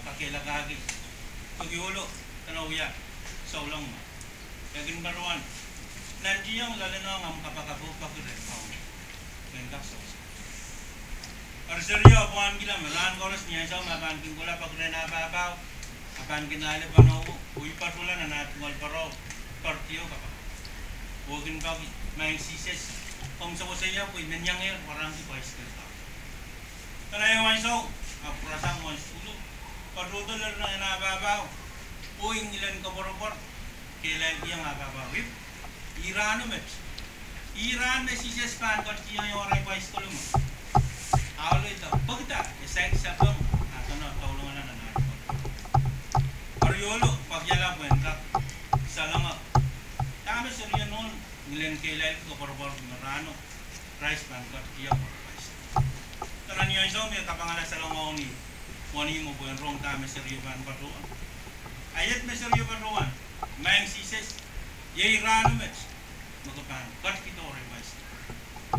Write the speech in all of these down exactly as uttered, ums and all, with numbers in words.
kakehlakahki. Pwehki ohlo, dene wia souleng me e kin patohwan nantihong loalenohng ahmw kapakap oh peki rehn Kauno. Ken kak sohte. Eri serio pwahn kihla me rahn koaros ni ansou me e pahn kin kohla peki rehn ah pahpao, e pahn kin ale panowo, oh I patohla nan ah tungoal pwurehng perdi oh kapakap, oh kin peki, Maing Sises, komw sewese ie pwe I men iangehr warehngki pwaisikil kan. Dene ehu ansou, ahpw rasang mwohn sukuhl, patohdo lel rehn ah pahpao, oh I ngilen koapworopwor, kehlailkihong ah pahpao, ih, ih rahno met. Ih rahn me Sises pahn ketikihong arail pwaisikil mwo. Ahlo ida, pwekida, e saik sapeng, ah dene doulongala nan ah tungoal pwurehng. Eri ohlo, pwakiala pwehn kak salengek. Dahme serio nohn ngilen kehlailki koapworopwor me rahno Krais pahn ketikihong arail pwaisikil. Dene ni ansou me e kapangala salengeo ni wenihmwo pwehn rong dahme serio pahn patohwan. A iet me serio patohwan, Maing Sises, iei rahno met me ke pahn ketikihdo arail pwaisikil.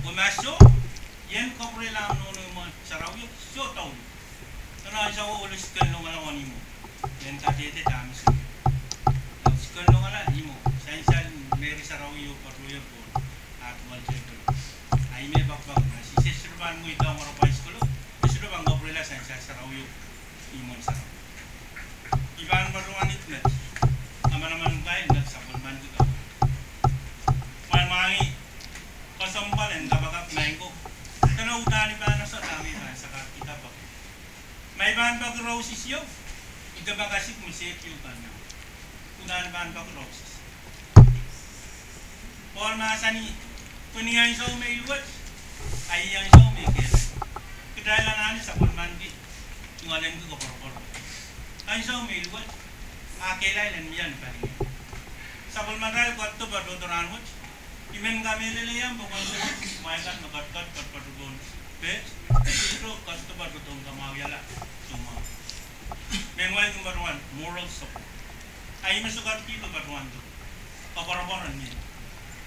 Pwe ma soh, I en kapwurelahng nohno mwo sarawio, soh douluhl. Dene ansou ohlo sikelongala wenihmwo, en kadehde dahme serio. Lao sikelongala ihmwo, sansal Meri Sarawi oh patohwan pohn ah tungoal tepel. A ih me pahn peki, ma Sises sohte pahn mweidohng arail pwaisikilo, e sohte pahn kapwurehla sansal sarawio imwen sarawi. I pahn patohwan ih met, kamanaman kail me sapwellimanki kapakap. Kumwail mwahngih kesempwal en kapakap maing ko. Dene uhdahn I pahn ese dahme I pahn sakaradkihda peki. Ma I pahn peki roses ieu, I de mahkasik me sehd ieu pahn mwohn. Uhdahn I pahn peki roses. Pohl mahsanih, pwe ni ansou me I luwet, a ih ansou me I kehlail. Kitail anahne sapwellimanki tungoalenki koapworopwor. Ansou me I luwet, a kehlail en mie ni palingehn. Sapwellimatail ketido patohdo rahnwet. I men kamehlele iang pokon kumwail kan me ketiket patohdo pohn peht, I sohte ketido patohdo en kamwahwihala soumwahu. Mehn wai kin patohwan moral support. A ih me soh ketikihdo patohwando koapworopwor en mie.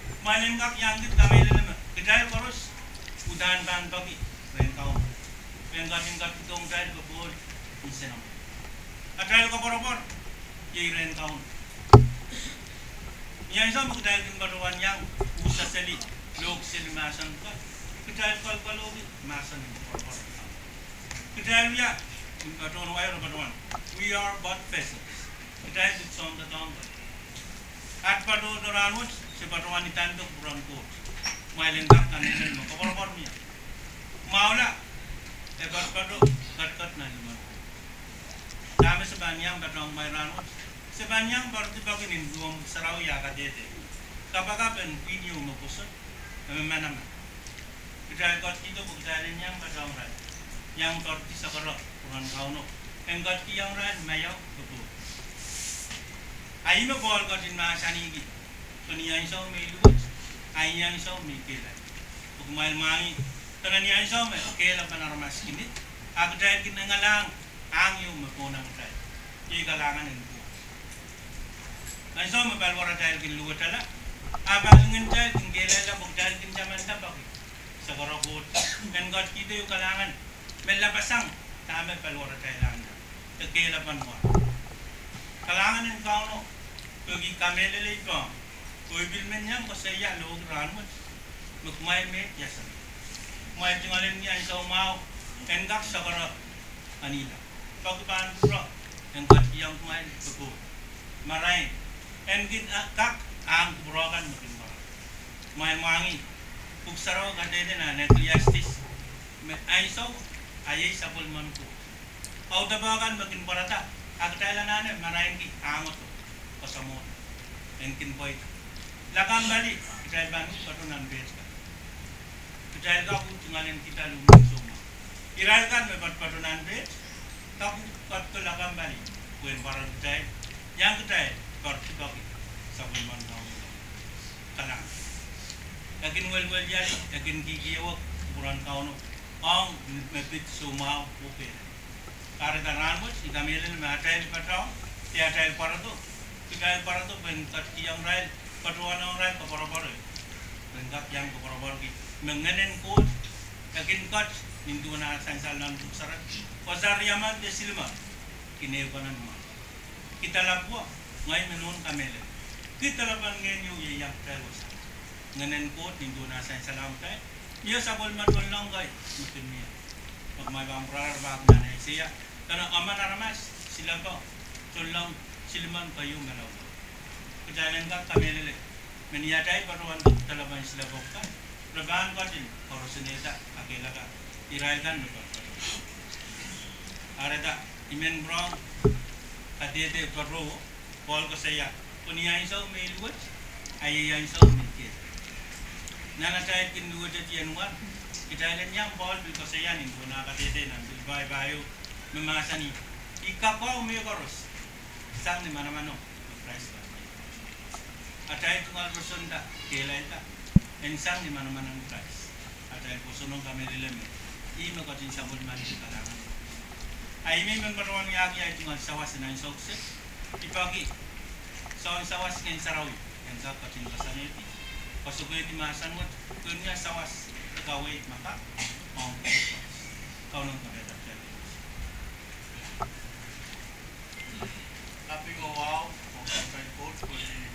Kumwail en kak iang kit kamehlele me kitail koaros uhdahn pahn peki rehn Kauno, pwe en ketin ketidohng kitail popohl insenamwahu. Atail koapworopwor iei rehn Kauno. Ni ansou me kitail kin patohwan iang uhdahn seli, lohk seli mahsen pwukat, kitail kolokolohki mahsen en koapworopwor. Kitail wia, kin patohwan wai re patohwan, we are but vessels. Kitail pid soangen doadoahk. At patohdo rahnwet, se patohwan idando kupwuren Koht. Kumwail en kak kamehlele me koapworopwor mie. Mwahula, e patopato ketiket nan limpoak. Dahme se pahn iang patohwan kumwail rahnwet, se pahn iang poaridi peki ni duwen Pwuhk Sarawi ah kadehde. Kapakap en pwihn ieu me pwoson, e me manaman. Kitail ketikihdo pwe kitail en iang patohwan irail, iang poaridi sakara kupwuren Kauno, en ketikihong irail maiau popohl. A ih me Pohl ketin mahsanihki, pwe ni ansou me I luwet, a ih ansou me I kehlail. Pwe kumwail mwahngih, dene ni ansou me kehlepen aramas kin ih, a kitail kin engelahng ahng ieu me pwonehng kitail, iei kalahngan en Koht. Ansou me paliwaratail kin luwetala, a palingehn kitail kin kehlailla pwe kitail kin tamanda peki sakara Koht, en ketikihdo ieu kalahngan me lapasang dahme paliwaratail ahngda, de kehlepen wa. Kalahngan en Kauno pwehki kamehlele ipoh, oh I pil men iang koasoia lohki rahnwet, me kumwail me iasang, kumwail tungoalenki ansou mwahu, en kak sakara anihla, peki pahn pwurehng, en ketikihong kumwail popohl. Marain, en kin kak ahng kupwure kan me kin pwarada. Kumwail mwahngih, Pwuhk Sarawi kadehde nan Ecclesiastes, me ansou, a iei sapwellimen Koht. Audepe kan me kin pwarada, a kitail anahne marainki ahng oto, koasoamwohte, en kin pweida. Lakapw pali, kitail pahn uhd patoh nan peht kan. Kitail kak uhd tungoalenkihda luhmwohn soumwahu. Irail kan me patopato nan peht, kak uhd ketido lakapw pali, pwehn pwarada kitail, iang kitail poaridi peki sapwellimen Kauno. Kalahngan. E kin welweliadi, e kin kihkihwei kupwuren Kauno ong me pid soumwahu oh kehlail. Kahrehda rahnwet, I kamehlele me atail patohwan, de atail pwarado, kitail pwarado pwehn ketikihong irail, patohwanohng irail koapworopwor, pwehn kak iang koapworopworki me Ngehn en Koht, e kin ket, nin duwen ah sansal nan Pwuhk Sarawi, oh sarawi emen de silimen. Kin ehu pahn mwahu. Kidala pwuo, ngehi me nohn kamehlele. Kidala pahn ngehn ieu ieiang kitail wasa. Ngehnen Koht nin duwen ah sansal ong kitail. Mie sapwellimen konlahng kei me kin mie. Pwe kumwail pahn pwurala pahn nan Aiseia. Dene emen aramas silepe, soangen silimen keieu me laulau. Kitail en kak kamehlele. Me ni atail patohwan kidala pahn silepe kan, re pahn ketin koarosenehda, kakehlaka irail kan me patohwan. Ahreda, I men pwurehng kadehde paro, Pohl koasoia, pwe ni ansou me I luwet, a iei ansou me I kehn. Nan atail kin luwetedi en war, kitail en iang Pohl pil koasoia nin duwen ah kadehde nan Pilipai pahieu, me mahsanih, I kak wahu mehkoaros sang ni manaman me Krais pahn mie. Atail tungoal pwoson da, kehlailda, en sang ni manaman en Krais. Atail pwoson ong kamehlele me ih me ketin sapwellimanki kalahngan. A I men patohwan wiahki ahi tungoal sawas en ansou kiset, I peki soahng sawas Ngehn Sarawi en kak ketin koasoanehdi, koasoanehdi mahsen wet, pwe ni ah sawas de kaweid me kak ong Krais. Kauno kapehda kitail. Kaping oh wahu ong kitail Koht pwehki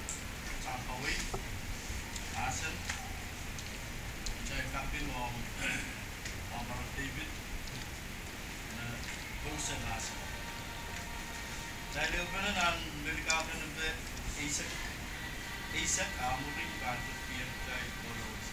ah kaweid mahsen. Kitail kaping ong Elder David me pwungse mahsen. Kitail ehupene nan Melkahka nempe eisek, eisek, a mwurin pahn ketikihong kitail koaros.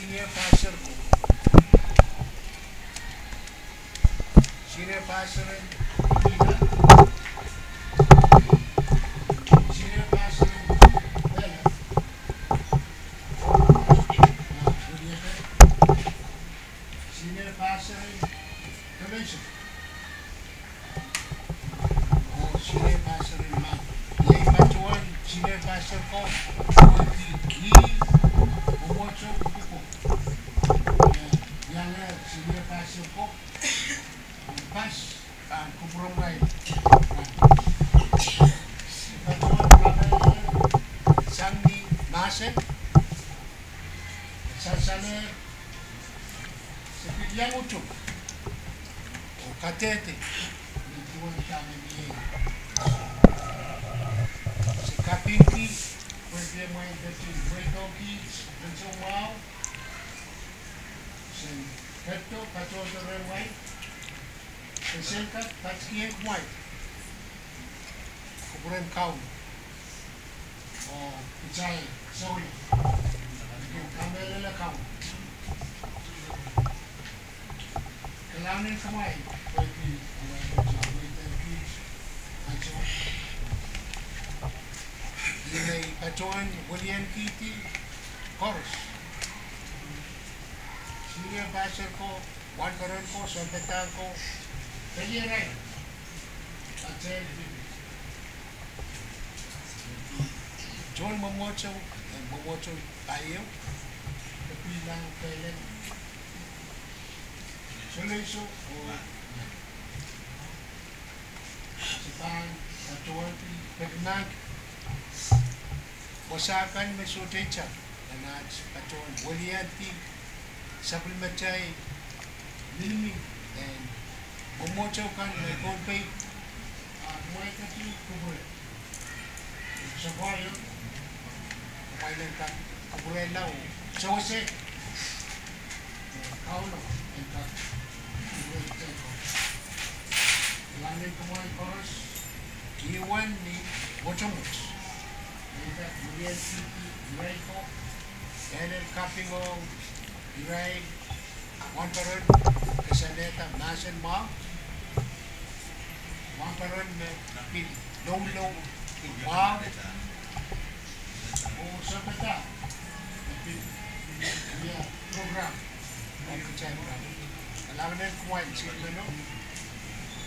Senior Pastor ko. Senior Pastor en Pila. Senior Pastor en Pila. Senior Pastor en Keleso. Oh, Senior Pastor en Mount. Iei patohwan Senior Pastor ko, oh, ih, ih, mwomwohdiso ko. Eh, iang Senior Pastor ko, pas, pahn kupwuramwail. Patohwan sang ni mahsen, sansal, se pil iang utung oh kadehde me duwen dahme mie. Se kapingki, pwe mwein ketin mweidehki ansou mwahu. Se ketido, katohdo rehn wai. Se kak katkihong kumwail kupwuren Kauno. Oh, kitail souleng, kin kamehlele Kauno. Kalahngan en kumwail pwehki kumwail ketin mweidehki ansou. Ih me I patohwan weliankihdi koaros. Senior Pastor ko, wahnpoaron ko, sounpadahk ko, pelian rai. Atail pil tohn mwomwohdiso, eh, mwomwohdiso pahieu, Kepilang, Pelek, Keleso, oh, se pahn patohwan pil peki mahk wasa kan me sohte itar, nan aht patohwan weliandi sapwellimatail mihmi en mwomwohdiso kan me Pohnpei. Ah, kumwail ketin kupwure. Sokoaio, kumwail en kak kupwurehla oh sewese. Kauno en kak kupwure. Kalahngan en kumwail koaros, ih uwen ni mwotomwot. Ih kak weliankihdi irail ko, ehu kapingohng irail, wahnpoaron, kasalehda mahsen mwahu, wahnpoaron me pil loulou mwahu, oh sounpadahk me pil wia program, oh kitail program. Kalahngan en kumwail Senior Pastor,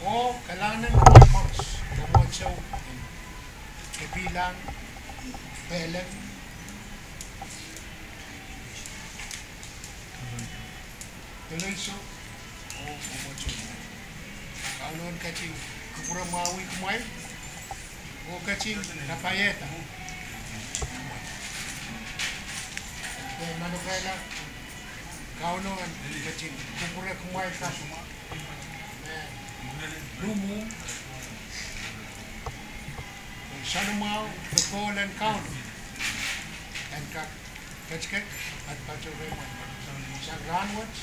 oh kalahngan en kumwail koaros, mwomwohdiso en Kepilang, Pelek, Keleso, oh mwomwohdiso. Kauno en ketin kupwuramwahwih kumwail oh ketin kapaiada. Pwe manokehla, Kauno en ketin kupwure kumwail kak me luhmwuhmw, soanamwahu, popohl en Kauno en kak ketiket, patpato rehmwail sang rahnwet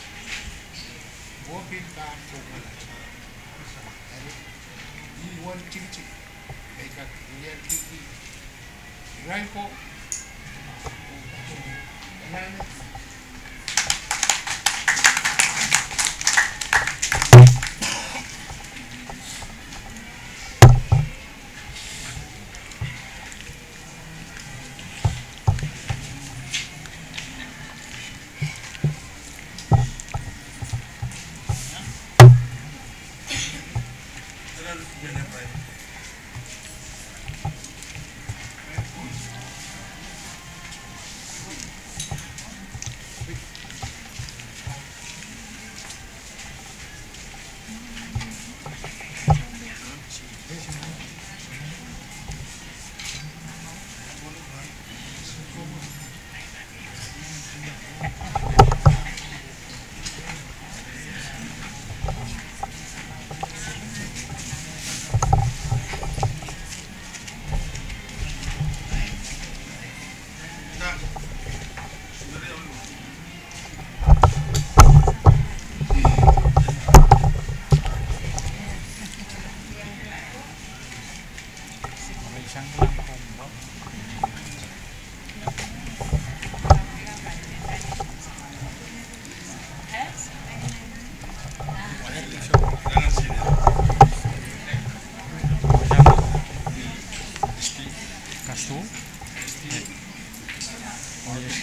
oh pil pahn kohkohlahte. Eri, ih uwen tikitik me I kak weliankihdi irail ko.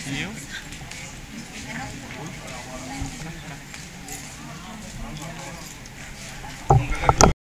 Nephew.